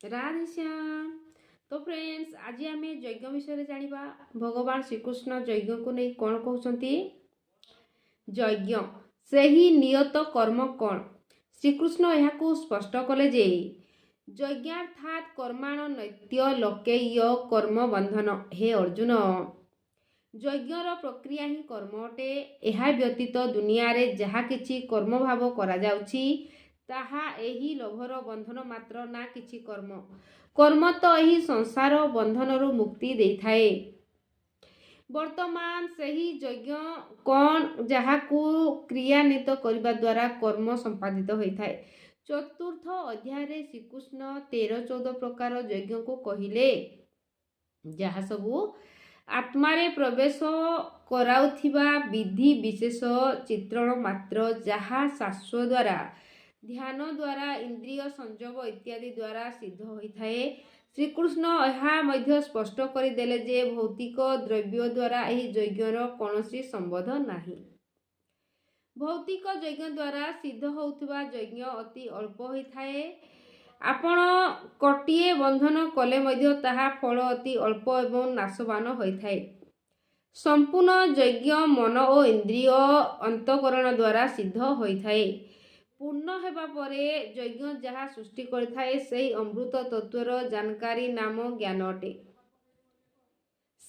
ରାଧେଶ୍ୟାମ। ତ ଫ୍ରେଣ୍ଡସ୍, ଆଜି ଆମେ ଯଜ୍ଞ ବିଷୟରେ ଜାଣିବା। ଭଗବାନ ଶ୍ରୀକୃଷ୍ଣ ଯଜ୍ଞକୁ ନେଇ କ'ଣ କହୁଛନ୍ତି? ଯଜ୍ଞ ସେହି ନିୟତ କର୍ମ କ'ଣ? ଶ୍ରୀକୃଷ୍ଣ ଏହାକୁ ସ୍ପଷ୍ଟ କଲେ ଯେ ଯଜ୍ଞାର୍ଥାତ୍ କର୍ମାଣ ନୈତ୍ୟ ଲୋକେୟ କର୍ମ ବନ୍ଧନ। ହେ ଅର୍ଜୁନ, ଯଜ୍ଞର ପ୍ରକ୍ରିୟା ହିଁ କର୍ମ ଅଟେ। ଏହା ବ୍ୟତୀତ ଦୁନିଆରେ ଯାହା କିଛି କର୍ମଭାବ କରାଯାଉଛି, ତାହା ଏହି ଲୋଭର ବନ୍ଧନ ମାତ୍ର, ନା କିଛି କର୍ମ। କର୍ମ ତ ଏହି ସଂସାର ବନ୍ଧନରୁ ମୁକ୍ତି ଦେଇଥାଏ। ବର୍ତ୍ତମାନ ସେହି ଯଜ୍ଞ କ'ଣ, ଯାହାକୁ କ୍ରିୟାନ୍ୱିତ କରିବା ଦ୍ୱାରା କର୍ମ ସମ୍ପାଦିତ ହୋଇଥାଏ? ଚତୁର୍ଥ ଅଧ୍ୟାୟରେ ଶ୍ରୀକୃଷ୍ଣ 13 14 ପ୍ରକାର ଯଜ୍ଞକୁ କହିଲେ, ଯାହା ସବୁ ଆତ୍ମାରେ ପ୍ରବେଶ କରାଉଥିବା ବିଧି ବିଶେଷ ଚିତ୍ରଣ ମାତ୍ର, ଯାହା ଶାସ୍ତ୍ର ଦ୍ୱାରା, ଧ୍ୟାନ ଦ୍ୱାରା, ଇନ୍ଦ୍ରିୟ ସଂଯମ ଇତ୍ୟାଦି ଦ୍ୱାରା ସିଦ୍ଧ ହୋଇଥାଏ। ଶ୍ରୀକୃଷ୍ଣ ଏହା ମଧ୍ୟ ସ୍ପଷ୍ଟ କରିଦେଲେ ଯେ ଭୌତିକ ଦ୍ରବ୍ୟ ଦ୍ୱାରା ଏହି ଯଜ୍ଞର କୌଣସି ସମ୍ବନ୍ଧ ନାହିଁ। ଭୌତିକ ଯଜ୍ଞ ଦ୍ୱାରା ସିଦ୍ଧ ହେଉଥିବା ଯଜ୍ଞ ଅତି ଅଳ୍ପ ହୋଇଥାଏ। ଆପଣ କୋଟିଏ ବନ୍ଧନ କଲେ ମଧ୍ୟ ତାହା ଫଳ ଅତି ଅଳ୍ପ ଏବଂ ନାଶବାନ ହୋଇଥାଏ। ସମ୍ପୂର୍ଣ୍ଣ ଯଜ୍ଞ ମନ ଓ ଇନ୍ଦ୍ରିୟ ଅନ୍ତଃକରଣ ଦ୍ୱାରା ସିଦ୍ଧ ହୋଇଥାଏ। ପୂର୍ଣ୍ଣ ହେବା ପରେ ଯଜ୍ଞ ଯାହା ସୃଷ୍ଟି କରିଥାଏ, ସେହି ଅମୃତ ତତ୍ତ୍ୱର ଜାନକାରୀ ନାମ ଜ୍ଞାନ ଅଟେ।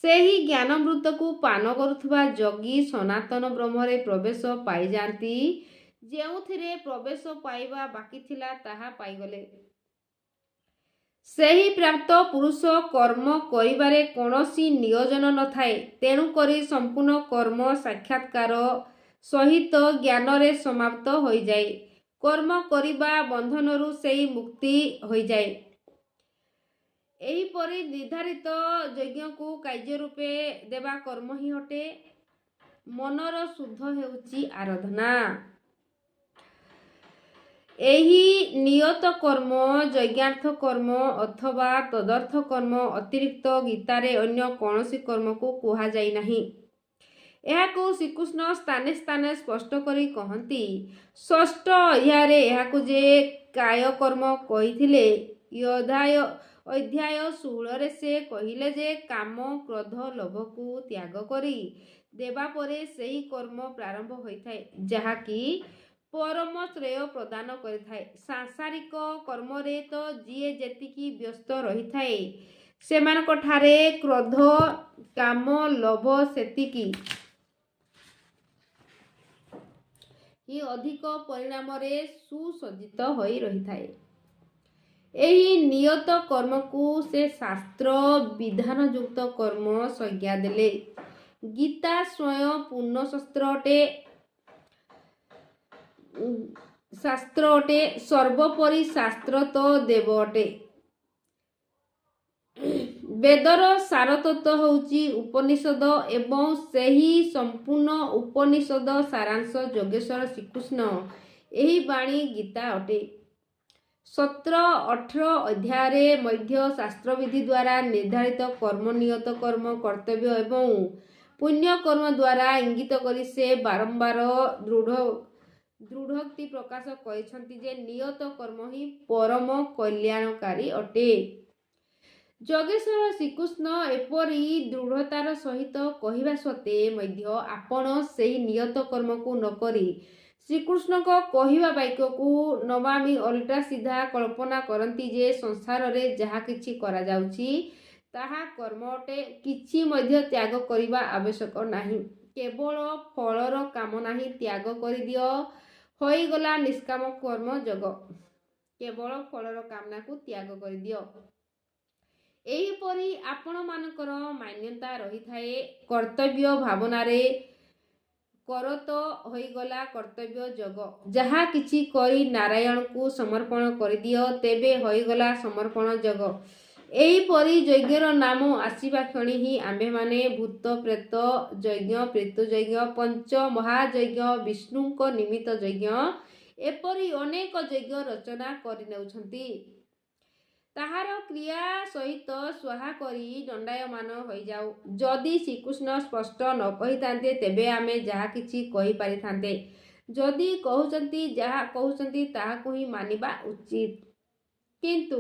ସେହି ଜ୍ଞାନାମୃତକୁ ପାନ କରୁଥିବା ଯୋଗୀ ସନାତନ ବ୍ରହ୍ମରେ ପ୍ରବେଶ ପାଇଯାଆନ୍ତି। ଯେଉଁଥିରେ ପ୍ରବେଶ ପାଇବା ବାକି ଥିଲା, ତାହା ପାଇଗଲେ। ସେହି ପ୍ରାପ୍ତ ପୁରୁଷ କର୍ମ କରିବାରେ କୌଣସି ନିୟୋଜନ ନଥାଏ। ତେଣୁକରି ସମ୍ପୂର୍ଣ୍ଣ କର୍ମ ସାକ୍ଷାତକାର ସହିତ ଜ୍ଞାନରେ ସମାପ୍ତ ହୋଇଯାଏ। କର୍ମ କରିବା ବନ୍ଧନରୁ ସେଇ ମୁକ୍ତି ହୋଇଯାଏ। ଏହିପରି ନିର୍ଦ୍ଧାରିତ ଯଜ୍ଞକୁ କାର୍ଯ୍ୟ ରୂପେ ଦେବା କର୍ମ ହିଁ ଅଟେ। ମନର ଶୁଦ୍ଧ ହେଉଛି ଆରାଧନା। ଏହି ନିୟତ କର୍ମ, ଯଜ୍ଞାର୍ଥ କର୍ମ ଅଥବା ତଦର୍ଥ କର୍ମ ଅତିରିକ୍ତ ଗୀତାରେ ଅନ୍ୟ କୌଣସି କର୍ମକୁ କୁହାଯାଇ ନାହିଁ। ଏହାକୁ ଶ୍ରୀକୃଷ୍ଣ ସ୍ଥାନେ ସ୍ଥାନେ ସ୍ପଷ୍ଟ କରି କହନ୍ତି। ଷଷ୍ଠ ଅଧ୍ୟାୟରେ ଏହାକୁ ଯେ କାୟ କର୍ମ କହିଥିଲେ, ଅଧ୍ୟାୟ 16ରେ ସେ କହିଲେ ଯେ କାମ, କ୍ରୋଧ, ଲୋଭକୁ ତ୍ୟାଗ କରି ଦେବା ପରେ ସେହି କର୍ମ ପ୍ରାରମ୍ଭ ହୋଇଥାଏ, ଯାହାକି ପରମ ଶ୍ରେୟ ପ୍ରଦାନ କରିଥାଏ। ସାଂସାରିକ କର୍ମରେ ତ ଯିଏ ଯେତିକି ବ୍ୟସ୍ତ ରହିଥାଏ, ସେମାନଙ୍କଠାରେ କ୍ରୋଧ, କାମ, ଲୋଭ ସେତିକି ହିଁ ଅଧିକ ପରିଣାମରେ ସୁସଜ୍ଜିତ ହୋଇ ରହିଥାଏ। ଏହି ନିୟତ କର୍ମକୁ ସେ ଶାସ୍ତ୍ର ବିଧାନଯୁକ୍ତ କର୍ମ ସଂଜ୍ଞା ଦେଲେ। ଗୀତା ସ୍ୱୟଂ ପୂର୍ଣ୍ଣ ଶାସ୍ତ୍ର ଅଟେ, ଶାସ୍ତ୍ର ଅଟେ। ସର୍ବୋପରି ଶାସ୍ତ୍ର ତ ଦେବ ଅଟେ। ବେଦର ସାରତତ୍ତ୍ୱ ହେଉଛି ଉପନିଷଦ ଏବଂ ସେହି ସମ୍ପୂର୍ଣ୍ଣ ଉପନିଷଦ ସାରାଂଶ ଯୋଗେଶ୍ୱର ଶ୍ରୀକୃଷ୍ଣ ଏହି ବାଣୀ ଗୀତା ଅଟେ। 17 18 ଅଧ୍ୟାୟରେ ମଧ୍ୟ ଶାସ୍ତ୍ରବିଧି ଦ୍ୱାରା ନିର୍ଦ୍ଧାରିତ କର୍ମ, ନିୟତ କର୍ମ, କର୍ତ୍ତବ୍ୟ ଏବଂ ପୁଣ୍ୟକର୍ମ ଦ୍ୱାରା ଇଙ୍ଗିତ କରି ସେ ବାରମ୍ବାର ଦୃଢ଼ୋକ୍ତି ପ୍ରକାଶ କରିଛନ୍ତି ଯେ ନିୟତ କର୍ମ ହିଁ ପରମ କଲ୍ୟାଣକାରୀ ଅଟେ। ଯୋଗେଶ୍ୱର ଶ୍ରୀକୃଷ୍ଣ ଏପରି ଦୃଢ଼ତାର ସହିତ କହିବା ସତ୍ତ୍ୱେ ମଧ୍ୟ ଆପଣ ସେହି ନିୟତ କର୍ମକୁ ନକରି ଶ୍ରୀକୃଷ୍ଣଙ୍କ କହିବା ବାକ୍ୟକୁ ନମାନି ଓଲଟା ସିଧା କଳ୍ପନା କରନ୍ତି ଯେ ସଂସାରରେ ଯାହା କିଛି କରାଯାଉଛି, ତାହା କର୍ମ ଅଟେ, କିଛି ମଧ୍ୟ ତ୍ୟାଗ କରିବା ଆବଶ୍ୟକ ନାହିଁ, କେବଳ ଫଳର କାମନା ହିଁ ତ୍ୟାଗ କରିଦିଅ, ହୋଇଗଲା ନିଷ୍କାମ କର୍ମ ଯୋଗ। କେବଳ ଫଳର କାମନାକୁ ତ୍ୟାଗ କରିଦିଅ। ଏହିପରି ଆପଣମାନଙ୍କର ମାନ୍ୟତା ରହିଥାଏ। କର୍ତ୍ତବ୍ୟ ଭାବନାରେ କରତ ହୋଇଗଲା କର୍ତ୍ତବ୍ୟ ଯୋଗ। ଯାହା କିଛି କରି ନାରାୟଣକୁ ସମର୍ପଣ କରିଦିଅ, ତେବେ ହୋଇଗଲା ସମର୍ପଣ ଯୋଗ। ଏହିପରି ଯଜ୍ଞର ନାମ ଆସିବା କ୍ଷଣି ହିଁ ଆମ୍ଭେମାନେ ଭୂତ ପ୍ରେତ ଯଜ୍ଞ, ପିତୃଯଜ୍ଞ, ପଞ୍ଚ ମହାଯଜ୍ଞ, ବିଷ୍ଣୁଙ୍କ ନିମିତ୍ତ ଯଜ୍ଞ, ଏପରି ଅନେକ ଯଜ୍ଞ ରଚନା କରିନେଉଛନ୍ତି। ତାହାର କ୍ରିୟା ସହିତ ସ୍ୱାହା କରି ଦଣ୍ଡାୟମାନ ହୋଇଯାଉ। ଯଦି ଶ୍ରୀକୃଷ୍ଣ ସ୍ପଷ୍ଟ ନ କହିଥାନ୍ତେ, ତେବେ ଆମେ ଯାହା କିଛି କହିପାରିଥାନ୍ତେ। ଯଦି କହୁଛନ୍ତି, ଯାହା କହୁଛନ୍ତି ତାହାକୁ ହିଁ ମାନିବା ଉଚିତ। କିନ୍ତୁ